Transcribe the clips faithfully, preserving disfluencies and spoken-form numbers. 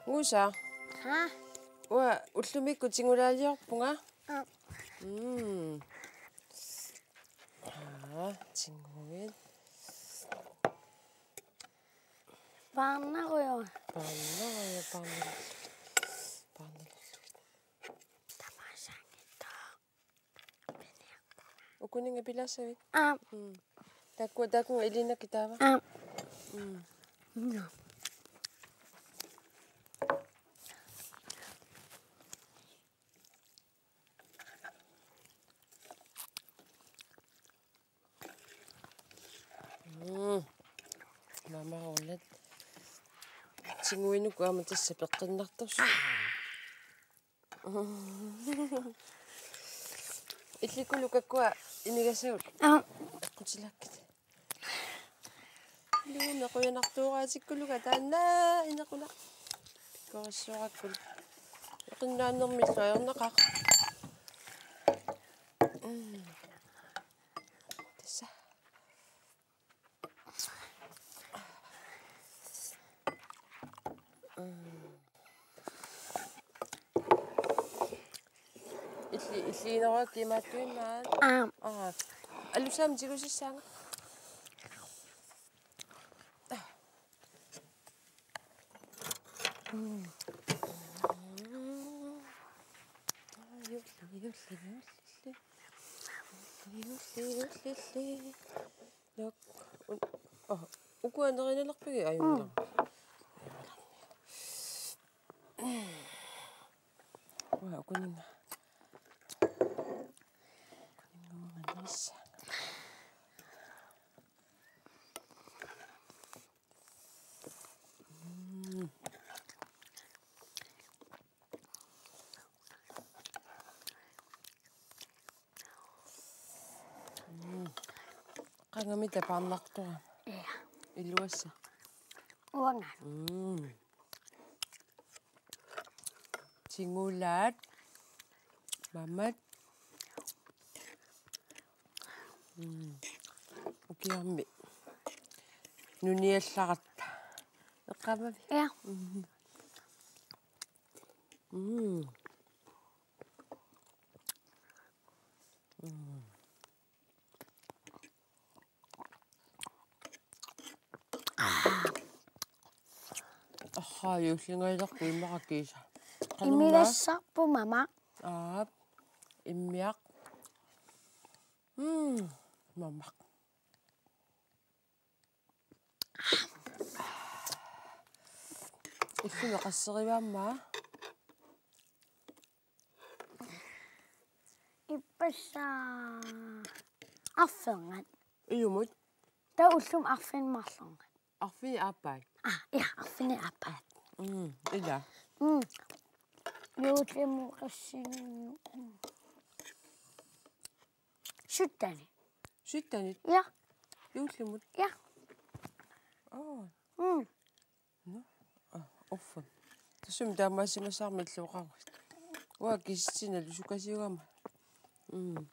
Ngusa. Ha? Uanga ullumikkut tingulaaliorpunga. Aa. Mm. Aa, tinguit. Paarnarujoq. Paarnarujoq, paarnarujoq. Paarnarujoq. Tamasaanngitsoq. Ukuninnga pilassavit? Aap. Mm. Taakku, taakku ilinnagit taava? Aap. Mm. Nå. Mm. Mama ulat. Tinguinuku aamma tassa peqqinnartorsuaq. Illikkulu kakkua imigassavut. Aa. Eqqutilaakkit. Ilumut qujanartuuraatikkuluga taanna inequnaq. Pikkorissoorakkulu. Eqinnaannermillu ajornaqaaq. Mm. Tassa. Illi-, illiineruakkit imaattuinnaat? Aap. Aap. Alussaammik tigusissaanga. Mm. Juulli, juulli, juulli. Juulli, juulli, juulli. Nok. Un-, oh, ukua nerinelerpigit ajunngilaq. Mm. Uanga ukuninnga. Ukuninnga uanga nissa. Mm. Mm. Qangamita paarnartoq. Ja. Iluassaq. Uanga. Mm. Tingulaat. Mamat. Mm. Ukiarmi. Nuniallaratta. Eqqaamavit? Ja. Mm. Mm. Mm. Aha, juullingajalerpoq immaqa kiisa. Imigassarput mama. Aap. Immiaq. Mm, mamaq. Ullumi qasserivaamma? Ippassaq arfernat. Ilumut? Taava ullumi arfineq-marlunngilaq. Arfineq aappaat? Aa, ja, arfineq aappaat. Mm, ila. Mm. Juullimut qassinik. Mm. Syttenit. Syttenit? Ja. Juullimut? Ja. Aa. Mm. Nå. Aa, uffa. Tassami taamaasimasaarmat illoqarpoq. Uanga kisitsinalu sukasiugama. Mm.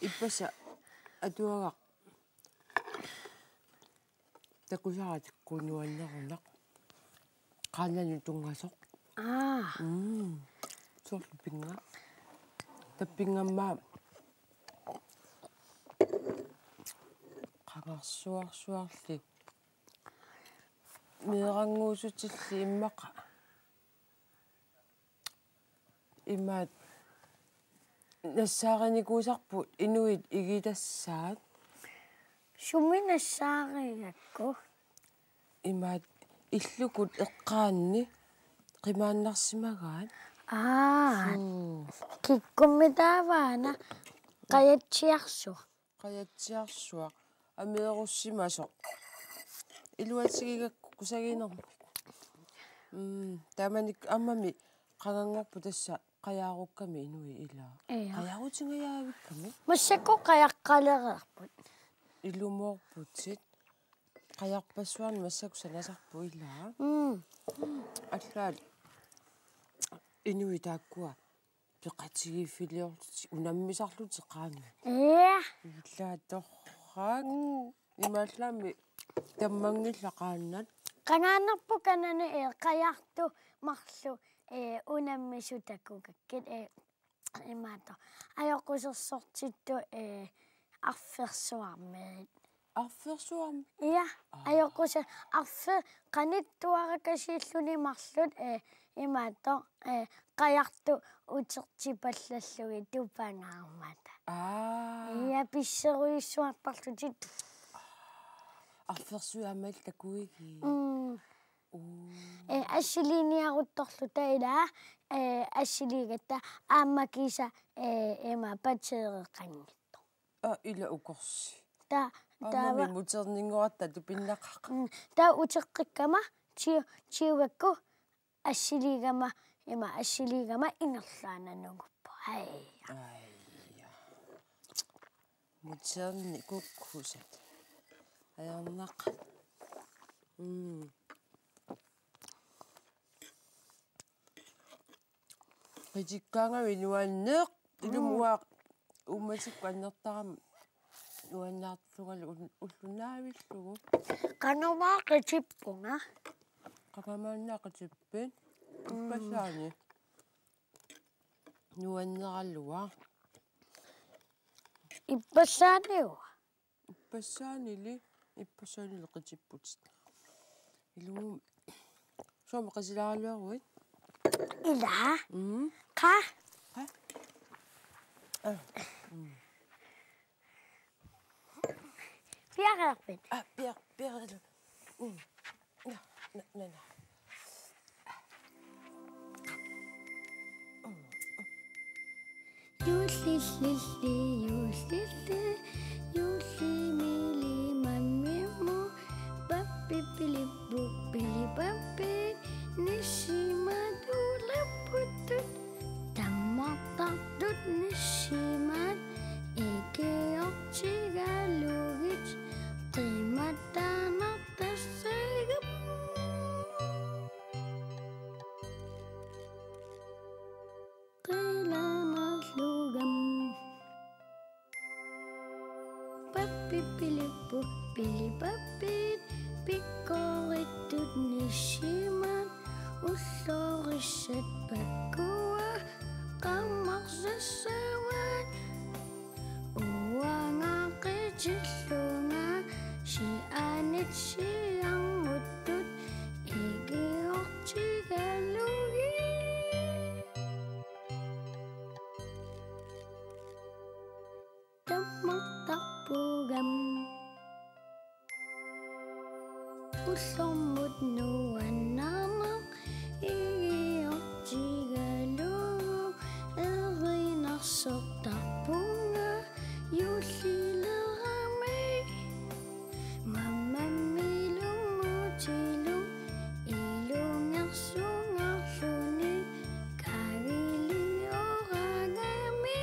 Ippassaq atuagaq takusaratikkuunuannerunaq. Qaannanut tunngasoq. Aa. Mm. Soorlu pinnga. Tappingamma qangarsuarsuarli. Meerannguusutilli immaqa. imaat nassaarinikuusarput inuit igitassaat. Sumi nassaarigakku? Imaat illukut eqqaanni qimaannarsimagaat. Aa. Suu. Kikkummitaava una? Qajatsiarsuaq. Qajatsiarsuaq. Ameerussimasoq. Iluatsigigakku kusaginermik. Mm, taamanikkut aammami qanganngorput tassa qajaarukkami inuit ilaa. Ija. Qajaarutingajaavikkami. Massakkut qajaqqalereerput. Ilumoorputit. Qajarpassuarnik massakkut sanasarput ilaa. Mm. Allaat inuit taakkua peqatigiiffiliorlutik unammisarlutik qaannat. Ija. Ilaa torrak. Imaallaammi tammanngillat qaannat. Qangaannarpoq kanani, ee, qajartoq marluk, ee, unammisut takugakkit, ee, imaattoq. Ajoqusersortittut, ee, arfersuarmit. Arfersuarmit? Ija, aa, ajoquser-, arfe-, qanittuarakasiilluni marluk, ee, imaattoq, ee, qajartut utertipallallugit tupangaarmata. Aa. Ija, pisserujussuartarlutik. Arfersuit aamma illit takuigit? Mm. Uu. Ee, assiliiniaruttorluta ilaa, ee, assiliigatta aamma kiisa, ee, ima pateereqanngitsoq. Aa, ila ukorsi. Ta-, aammami taava muterninngoratta tupinnaqaaq. Mm, taava uteqqikkama tiu-, tiugakku assiliigama, ima assiliigama ingerlaannaq nunguppoq. Aja. Aja. Muterni kukkusat. Ajornaq. Mm. Qitikkaangavit nuanneq, mm, ilumut uanga uummatikkut annertarama nuannaartugalu ul-, ulloq naavillugu. Qanoq-una qitippunga? Qanga maanna qitippit? Mm. Ippassaani. Nuanneraluaq. Ippassaaniua? Ippassaanili, ippassaanili qitipputit. Ilumut. Soormi qitilaaraluaruit? Ila. Mm. Qa? Qa? Aa. Mm. Piareerpit? Aa, piar-, piareerlu. Mm. Na, na, na, na. Juullillilli, juullilli, juullimiili mammimmu, pappipilippu, pilipappit, nissimaat ulerputtut, tammartartut nissimaat, ikiortigalugit, qimattanartassagami. Qilanaarlugami. Pappipilippu, pilipappit, pikkorittut nissimaat, ullorissat pakkua, qammarsassavat. Uanga qitillunga sianit siarmuttut ikiortigalugit. Tammartarpugami. Ullormut nuannaarneq ikiortigalugu erinarsortarpunga juullilerami. Mammammilu mutilu ilungersungaarluni kagilioragami.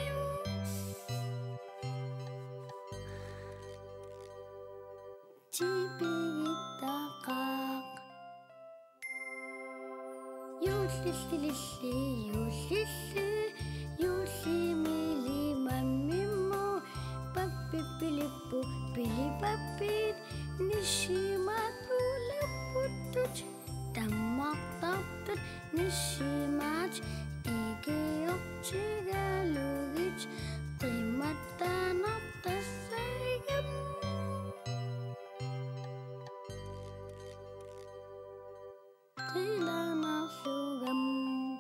Tipigittaqaaq. Juullillilli, juullilli, juullimiili mammimmu, pappipilippu, pilipappit, nissimaat ulerputtut, tammartartut nissimaat, ikiortigalugit, qimattanartassagami. Qilanaarlugami.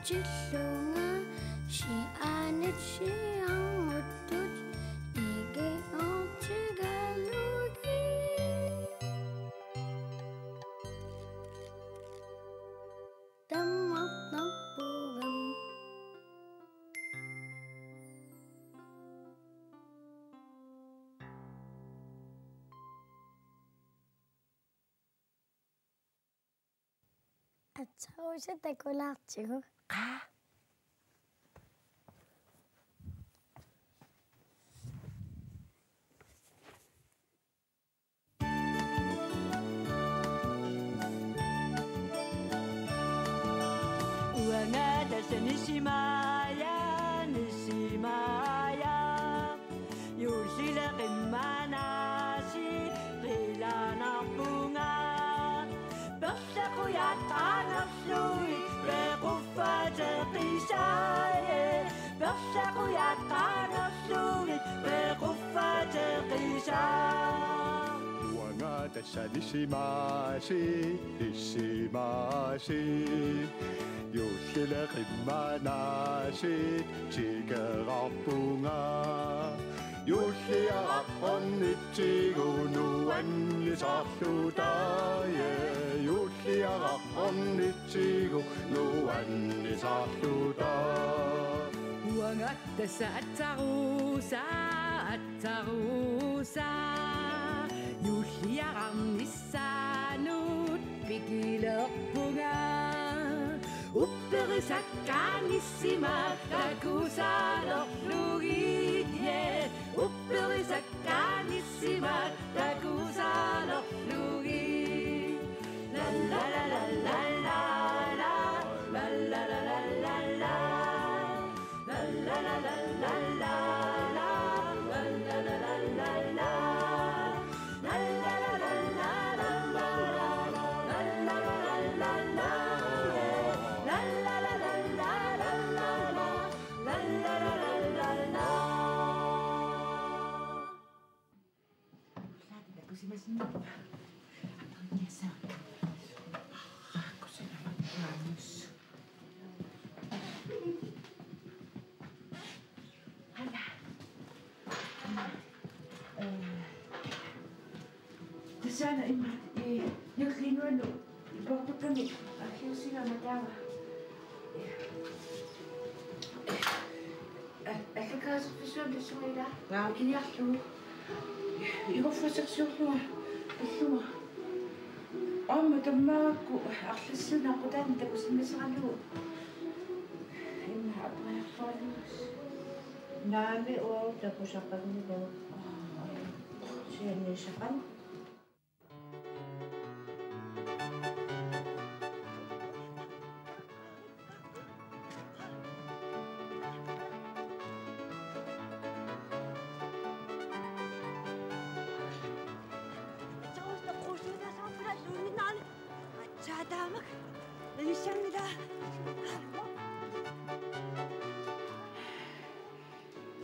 Tillunga sianit sianguttut, ikke optigalugi. Tammartarpugam. Aatsaat takulaartigu. Qaa. Uanga tassa Nisimaja, Nisimaja. Juullile qimmanaasiit qilanaarpunga. Perlaqujat qaangerlugit pequffateqisai. Perlaqujat qaangerlugit pequffateqisai. Uanga tassa Nisimaasiit, Nisimaasiit. Juullile qimmanaasiit tikeraarpunga. Juulliaraq ornitsigu nuannisaarluta, ja. Juulliaraq ornitsigu nuannisaarluta. Uanga tassa Atsarusa, Atsarusa. Juulliaraq nissaanut pikilerpunga. Upperisakkaat nissimaat takusaalerlugit, ja. Upperisakkaat nissimaat takusaalerlugit. La la la la la la la. La la la la la la. Tassana imma, eh, juulliunnguanut ipuartukkami aggiussigaanga taava. Al-, allakaaserfissuami tassunga ilaa. Naa. Ikiniarlugu. Igorfassersiorlunga. Allunga. Aamma tammaakku arlassiunaqqutaani takusinnaasaralugu. Imma apriarluarlugu. Naami uagut takusaqanngilaq. Sianiisaqan.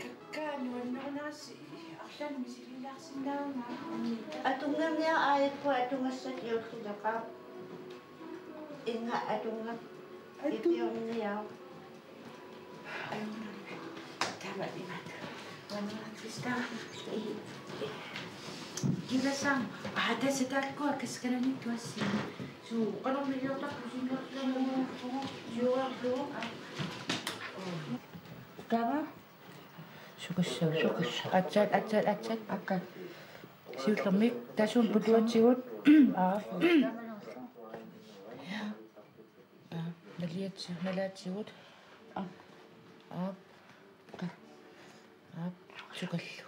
Kakkaak nuannernersi arlaannik misililaarsinnaavunga. Atunnganniaq aajukku atunngassat juullileqaaq. Inga atunnga. Atu-. Ipiorniaaq. Ajunngilaq. Taama imaattoq. Uannerartista. Kilasaam. Aa, tassa taakkua kaskananiittuassi. Suu, qanormiliortarput sinnerlugu. Siuarlugu. Taava. Sukussavut. Sukussavut. Aatsaat, aatsaat, aatsaat. Akka. Siullermik taassuma putuatigut. Aa. Aa, naliatsi-, nalaatigut. Aa. Aa. Qa-, aa, sukallu.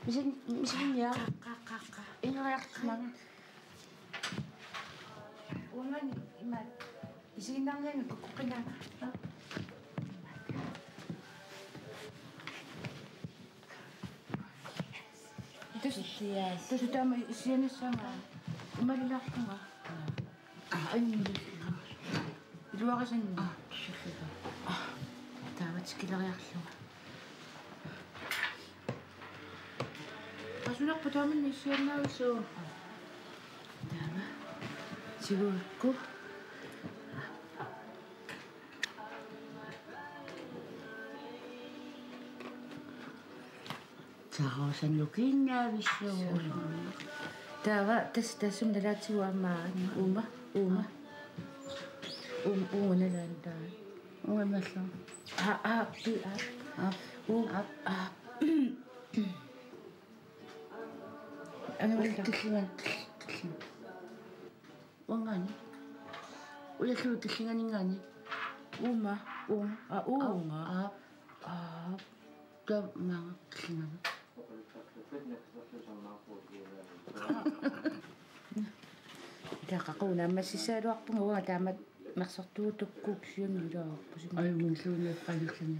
Misin-, misinniaq. Qa, qa, qa, qa. Ineriarsimavit. Uangani ima isiginnaarnianngikkukkut qinaana. Tus-, tus taama isianissama imalilaarlunga. Aa, anni. Iluarisanni. Aa, tussullunga. Aa, taava tikileriarlunga. Qasunarpoq taamanna issiannaavissuu. Taava. Tiguakku. Tarosannukiinnavissuuvoq. Taava tas-, tassum nalaatigut aamma uuma, uuma. Uum-, uunga nalaani taava. Uunga nallu. Aa, aa, pi, aa. Aa. Uu, aa. Aa. Angavilla. Tillinga, tillinga. Uangaani. Ujallu tillinganinngaanniit. Uuma, uunga. Aa, uunga. Aa. Aa. Taava maanga tillinganik. Taava qaquguna aamma sisaaluarpunga uanga taama mersortuutukkuk siunnilaarpusi. Ajunngilluinnarput qanerluni.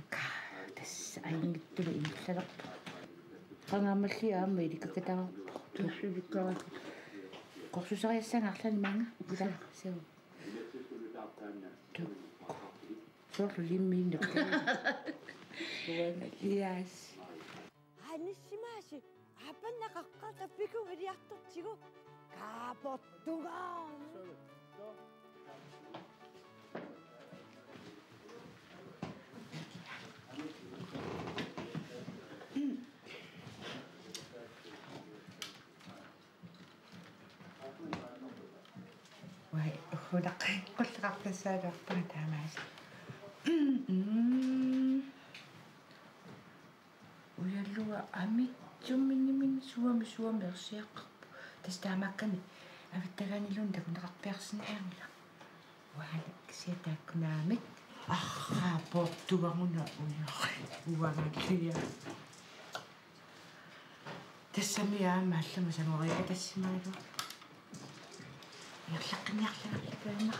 Tassa ajunngitsulu immerlalerpoq. Qangaammalli aamma ilikkakkatarpoq. Tassa ilikkakkatarpoq. Qorseriassaanga arlaanni maanga. Ila, suu. Tuk. Soorlu limmiinnaq. Yes. Anissimaasi, aappannaqaqqarta pikuviliartortigu kaaportugaarn. Vai, uhunaqqi, qulleqartassaaluarpunga taamaas. Mm. Ujalua amitsumminnimin suami suami ersiaqqarpoq. Tassa taamaakkami avittagaaniluunniit takuneqarpiarsinnaanngilaq. Uanga kisianni taakkununnga. Arraa portuaruna ujarri. Uangalia. Tassami aamma allamut sangoriikkatassimagaluarpoq. Ingerlaqqinniarlugu.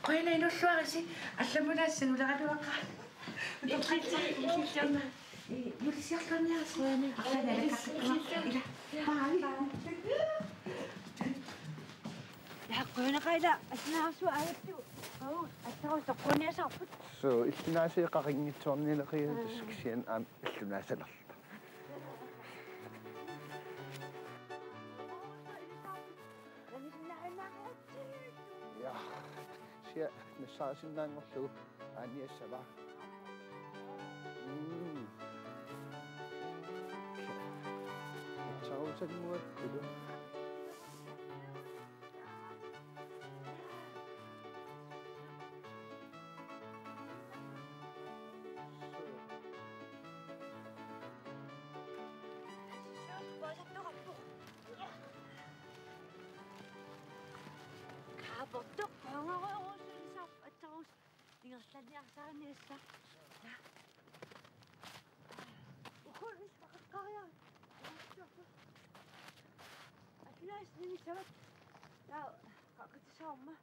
Qujanaq inulluarisi, allamut sanguleraluaqaaq. Ikilli, ikilli. Ee, julisiarluarniarisi. Qujanaq. Arlaannik alakkartittuarput. Ila. Bye. Ila, qujanaqaaq, ila, assinaasu aattu. Au, attaru toqqunniasarput. Suu, illunaasiit qaqinngitsoornialerigit. Aa. Tassa kisianni aamma illunaasalerluta. Ja, sia nassaasinnaanngorlugu aaniassava. Mm. Sausannguakkulu. Kaaportoq, qangaruusulisarp attarus ingerlanniarsaaniassaq. Ukul ispaqqaria. Atlas nini savat. Ja, kakutisaarma.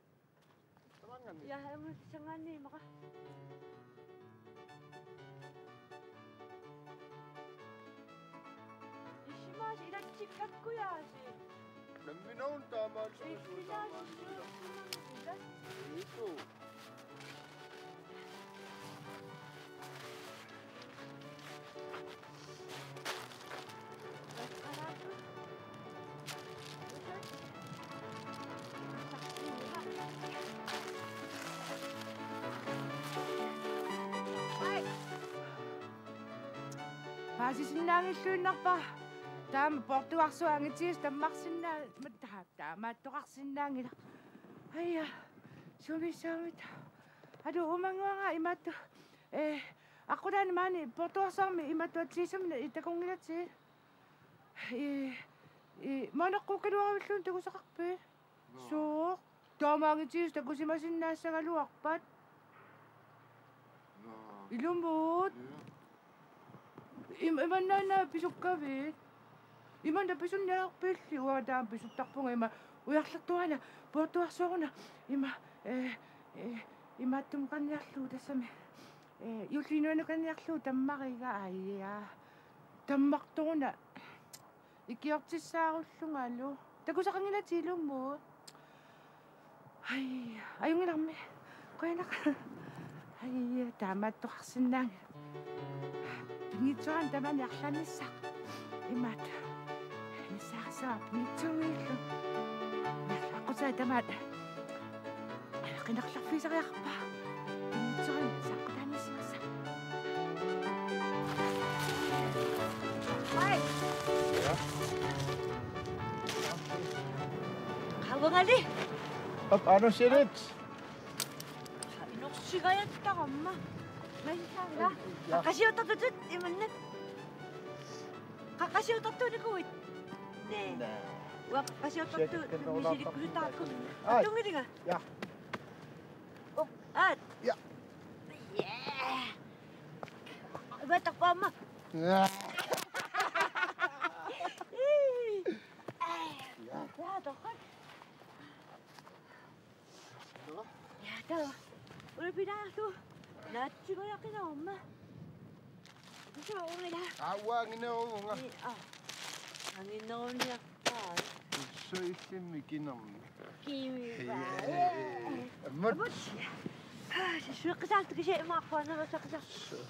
Tamanngami. Ja, aamma sangaanni immaqa. Issimaasi ilatsikkakkujaasi. Nammineq taamaassuusi. Issimaasi taamaassuusi. Isu. Paasisinnaanngilluinnarpa? Taama portuarsuaq angitigisut tammarsinnaa-, ma-, ta-, taamaattoqarsinnaanngilaq. Aja, sumissaamit. Atu, uumannguara imaattoq. Ee, aqqutaani maani portuarsuarmi imaattuatsigisumik takunngilatit. Ee, ee, maneqquukkaluaruilluunniit takusaqarpit? Naa. Sooq? Taama angitigisut takusimasinnaassagaluarpat? Naa. Ilumut? Ja. Im-, imannaana pisukkavit? Imanna pisunniarpilli, uanga taama pisuttarpunga ima ujarlertuaruna, portuarsuaruna, ima, ee, ee, imaattumoqarniarlugu tassami, ee, juulliinuanukarniarlugu tammariga, aja. Tammartoruna ikiortissaarullungalu. Takusaqanngilatit ilumut? Ai, ajunngilarmi. Qujanaq. Ai, taamaattoqarsinnaanngilaq. Pinngitsoorani tamaani arlaannissaq. Imaattoq. Nissaarissavarput pinngitsoornillu. Aqqutaa tamaat. Qinerlerfigisariaqarpa. Pinngitsoorani saqqutaanissimassaq. Ai. Uangali. Op, anusilit. Inorsigajattaramma. Mansanga. Ja. Qaqqasiortartutut imannak. Qaqqasiortartuunikuuit. Nee. Naa. Uanga qaqqasiortartuut. Siakkannerulaartarput. Misilikkusuttarakku. Ai. Attunngilinga. Ja. Oh, aat. Ja. Yeah. Uattarpaamma. Ja. Ii. Ja. Ja, torrak. Ja, taava. Ulapilaasu. Naatsigojaqinerumma. Kusuorumila. Avanginerunga. Ii, aa. Angineruniarpaa. Suissimmi kinermi. Kiwi. Ammut. Ammut. Aa, sissueqqisaaltu kisianni imaappoq anerusaqqisartoq.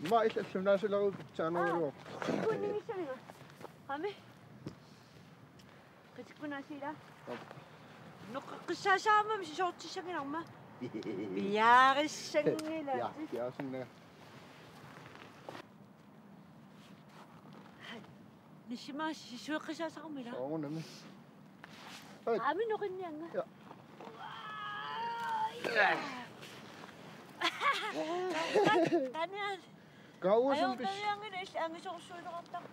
Ma illallu naasulerup pitsaaneruvoq. Aa, kunningissalinga. Qami. Qitikkunaasiila. Op. Noqqaqqissaasarama sisoortissanngilarma. Piarissanngila. Ja, piarissanngila. Nisima sissueqqissaasarama ila. Soorunami. Hej. Aami noqinnianga. Ja. Tania. Kauasum pis. Ajoqaviangina is angisoorsuuleqartar.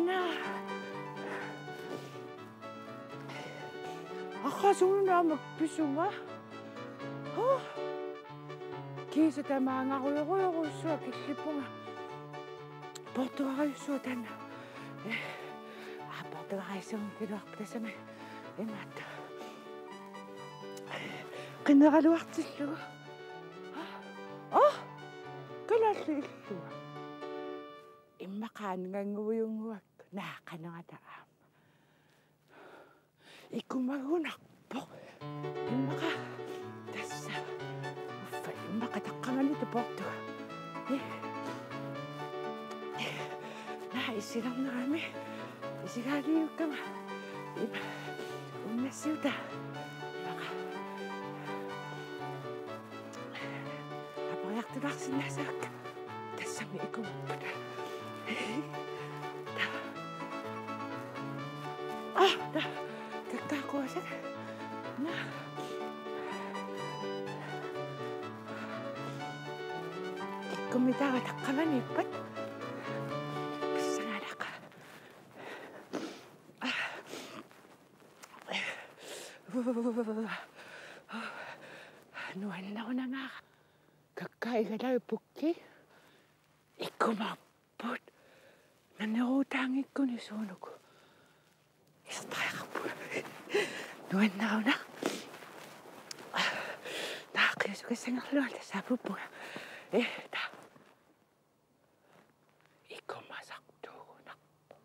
Naa. Aqasunnaamma pisunga. Huh. Kiisa tamaangarujorujorujussuaq killippunga. Poortugarajussuaq taanna. Eh, aa, poortugarajussuaq kiluarput tassami. Imaattoq. Qineraluartillugu. Oh! Kalaallit illua. Immaqa aningaannguujunnguakka. Naa, qanerataa aamma. Ikumagunarpoq. Immaqa tassa. Uffa, immaqa taqqamaniittoq poortuga. Eh. Naa, isilernerami. Isigaaliukkama. Ima. Unnassiutaa. Immaqa. Aperiartulaarsinnaasakka. Tassami ikumapput. Taa. Ah, taa. Kakkaakuasat. Naa. Ikkummitaava taqqamaniippat. Pissangalaqa. Nuannerunangaara. Kakkaat igalaat pukkit. Ikumapput. Naneruutaanngikkunik suunuku. Isertariaqarpunga. Nuanneruna. Naa, qiusukassangerlunga tassa apuuppunga. Eh, taa. Ikumasartuugunarpoq.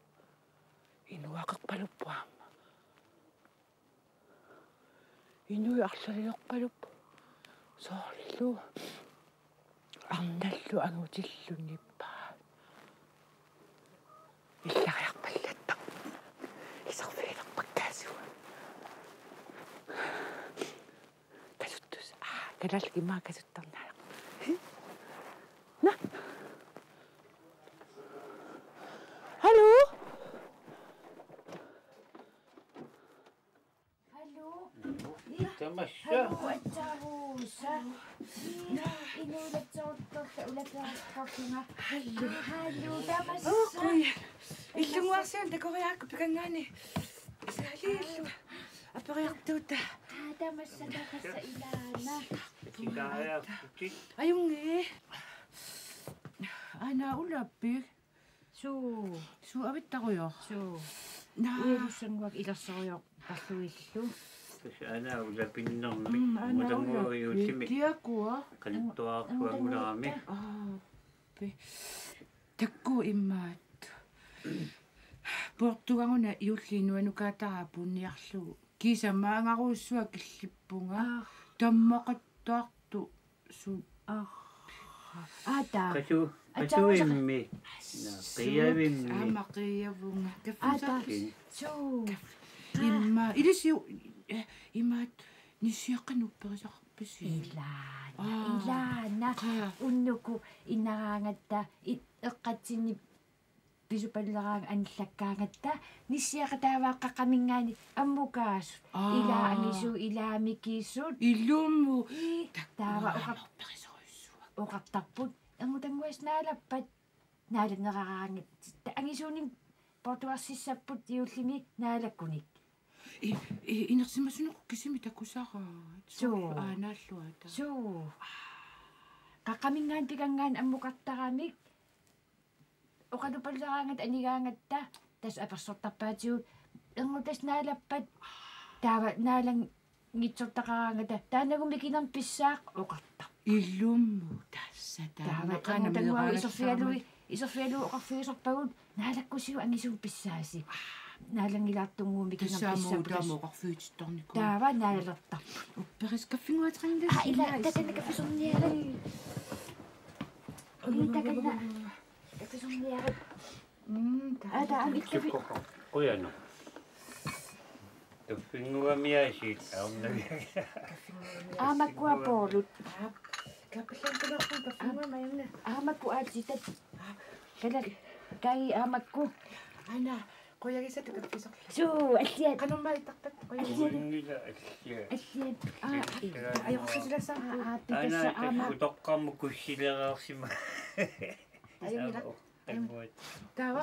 Inuaqerpaluppoq aamma. Inuit arlaliorpaluppoq. Soorlu arnallu angutillu nippaat. Illariarpallatta. Iserfigilerpakkaasigut. Kasuttus. Aa, kalaallit imaa kasuttarnaaq. Naa. Hallo? Hallo? Tamassa. Hallo, atsaavuusa. Inuulatsoortorta ulapeeraqarpunga. Hallo. Hallo, tamassa. Okei. Illunnguarsian takoriaakku pikangaani. Saalillu. Aperiartuuta. Aa, tamassa, tamassa ilaana. Tikaajaarputit. Ajunngii. Aana ulappik. Suu. Suu avittarujoq. Suu. Naa. Uilussanguak ilersarujoq. Parluillu. Tassa aana ulapinnermik. Mm, aana mutanguaviusimi. Kiakua. Qanittuarsuangularami. Aa, pi. Takkua imaattoq. Poortugaguna juullip nuannukaataraa puunniarlugu. Kiisa maangarujussuaq killippunga. Aa. Tammaqattaartoq su. Aa. Aata. Kasu. Atuimmi. Qiavimmi. Aamma qiavunga. Kaffisarluni. Suu. Immaqa. Ilisiu. Immaqa nissiaqqanik upperisarpisi? Ilaana. Ilaana. Unnukkut inaraangatta eqqatsinni pisupalleraangat anillakkaangatta nissiaqqat taava qaqqaminngaanniit ammukaasut. Ilaa angisuut, ilaa mikisut. Ilumut. Taava oqartarput. Ernutannguassat naalappat. Naalanneraraangatta angisuunik poortuarsissapput juullimi naalakkunik. Inersimasunut kisimik takusaraat. Suu. Aanaalluata. Suu. Qaqqaminngaanniit pikanngaanniit ammukartaramik. Oqalupalleraangatta anigaangatta tassa apersortarpaatigut ernutassat naalappat taava naalanngitsortaqaraangata taannagu mikinermik pissaaq oqartarput. Ilumut tassa taava taanna ernutannguagut iserfigalugu, iserfigalugu oqarfigisarpagut naalakkusiuk angisuumik pissaasi. Naalanngilaartunnguumik mikinermik pissaaq. Taama oqarfigitittarnikuuvoq. Taava naalertarput. Upperis kaffinnguatsinngilara. Aa ila takanna kaffisorniarit. Ii takanna. Kaffisorniarit. Mm, aa, taama kaffi. Qujanaq. Kaffinnguamiaasiit aamma. Aamakkua poolut. Aa, kappallankularput kaffinnguamik ajunna. Aamakkut aatsitat. Kalak. Kai aamakku. Aana, qujagisat kaffisarlugit. Suu, alliat. Qanormaa ittarpat qujagisat? Uinngila alliat. Alliat. Aa, ii. Ajoqqusilassaagut. Aa, aa, pitassa aana aamma. Utoqqarmut kussilereersima. Ajunngilaq. Taava?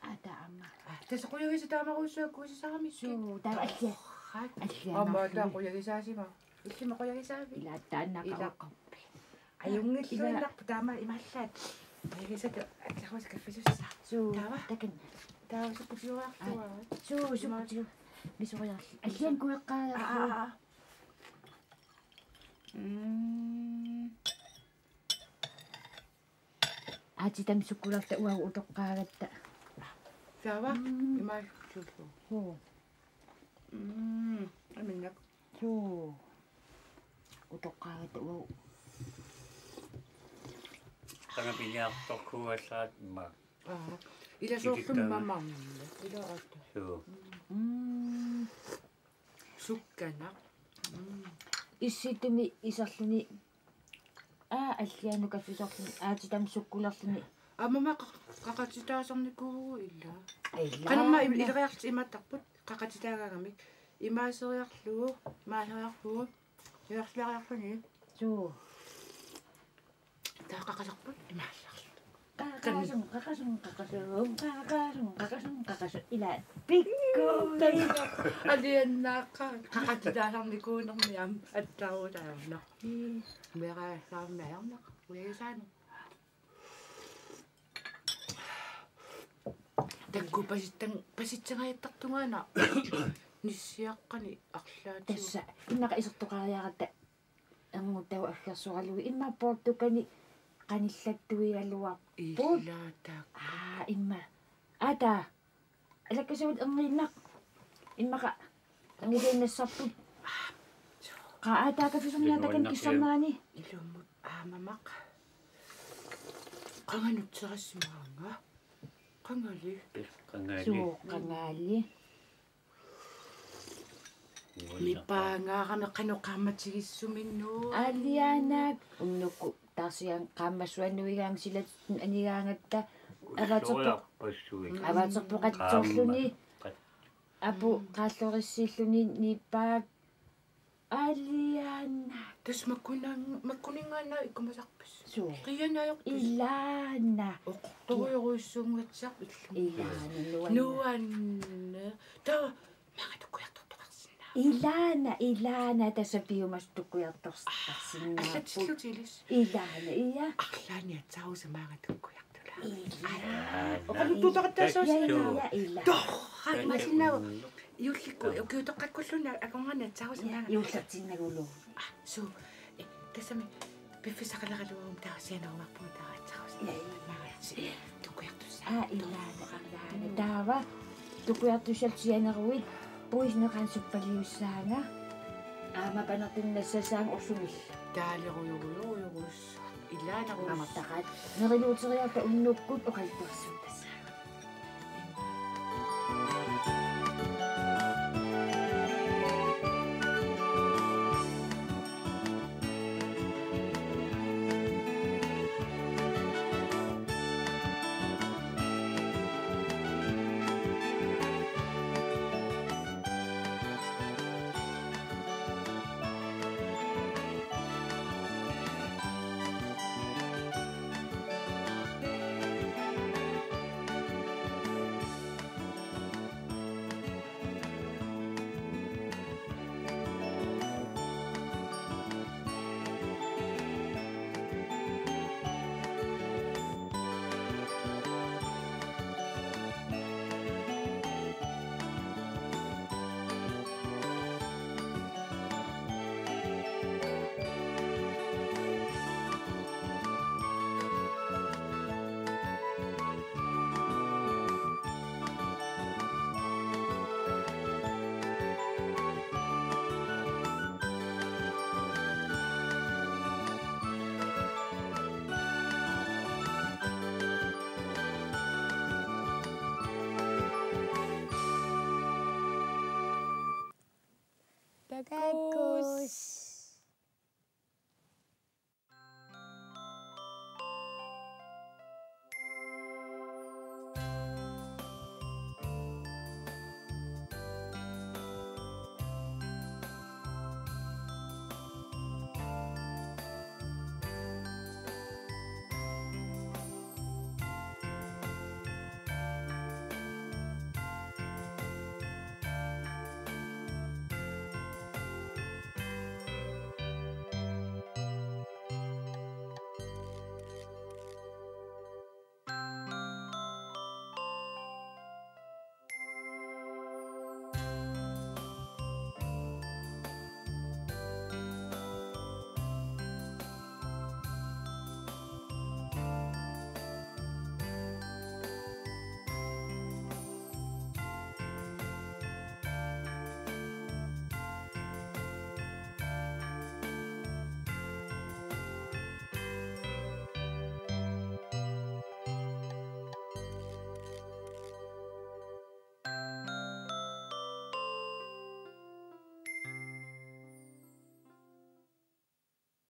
Aa, taama. Tassa qujagisat taamarujussuaq kuusisarami. Suu, taava alliat. Alliat. Aamma taava qujagisaasima. Illimmi qujagisaavi? Ila taanna ila. Qaqorpi. Ajunngilluinnarpoq taama imaallaat. Qujagisat allarusa kaffisussaaq. Suu, taava? Takanna. Taava sukkutigooriartuarit. Suu, sukkutigu. Misoriarli. Allian kueqqaajarlu. Aa, aa, aa. Mm. Aatsitaami sukkulerluta uagut utoqqaagatta. Taava? Mm. Imaassuullu. Suu. Mm. Aminnak. Suu. Utoqqaagatta uagut. Qanga piniartorkuugallaat immaqa. Aa. Ila soorlu mamarmi. Ila aatsaat. Suu. Mm. Sukkanaq. Mm. Issittumi iserluni. Aa, allianut kaffisorluni, aatsitaami sukkulerluni. Aamma qa-, qaqatitaasarnikuuvugut ila. Ila. Qanormaa il-, ileriarluta imaattarput, qaqatitaagaangamik. Imaaseriarlugu, imaaseriarlugu, ileriarluni. Suu. Taava qaqasarput imaallarlu. Qaqasun, qaqasun, qaqasun, qaqasun, qaqasun, qaqasun, ila pikku. Aliannaaqqa qaqatitaasarnikuunermi aamma attaruutaarna. Meeraallaarmi ajornaq, ujagisaaneq. Takkua pasitsan-, pasitsangajattartungaana nissiaqqani arlaatigut. Tassa, immaqa isertoqariaratta. Ernuttavut aggersoralugu immaqa poortukkanik qanillattuigaluarput. Ila taakku. Aa, immaqa. Aataa. Alakkasuut erniinnaq. Immaqa. Erniinnassapput. Qaa aataa kaffisorniartakkanik kissarnerani. Ilumut aamma mamaq. Qanga nutserassimaanga. Qangali. Qangali. Suu, qangali. Nipaangaarami qanoq qaammatigissumik nuu. Alianak unnukkut taarsigaangat qaammassuannuigaangat silatuttut anigaangatta avaterpoq. Avaterpoq qatsorluni. Qaammat. Apu qaallorissiilluni nipaak. Alianak. Tassa makkunan-, makkuninngaanniit ikkumasarpisi. Suu. Qiianaajoq. Ilaana. Oqortorujorujussuunngatsiarput illugu. Ilaana, nuann-. Nuann-. Taava maanga tukkujartortoqarsinnaa. Ilaana, ilaana tassa piumasut tukkujartortoqarsinnaapput. Aa, allatsillutit ilissi. Ilaana, ia. Arlaannik aatsaarussi maanga tukkujartortoq. Ilaana. Aa, oqaluttuuteqattaassaasi. Ia, ia, ia, ilaana. Torrak, masinnaavoq. Juullikkut ukiutoqqakkulluunniit akornanni aatsaarussi maanga. Ia, juullertinnagulu. Aa, suu. Eh, tassami piffissaqaleraluaruma taava sianerumaarpunga taava aatsaarussi. Ia, ia. Maanga si-, tukkujartussaq. Aa, ilaana, ilaana. Taava tukkujartussallu sianeruit puisineqaaq suppaliussaanga. Aamma panertunik nassassaanga orsumillu. Taalerujorujorujorujussuaq. Ilaana. Aamma taqaat. Neriluuteriarta unnukkut oqaluttuarsuuppasi.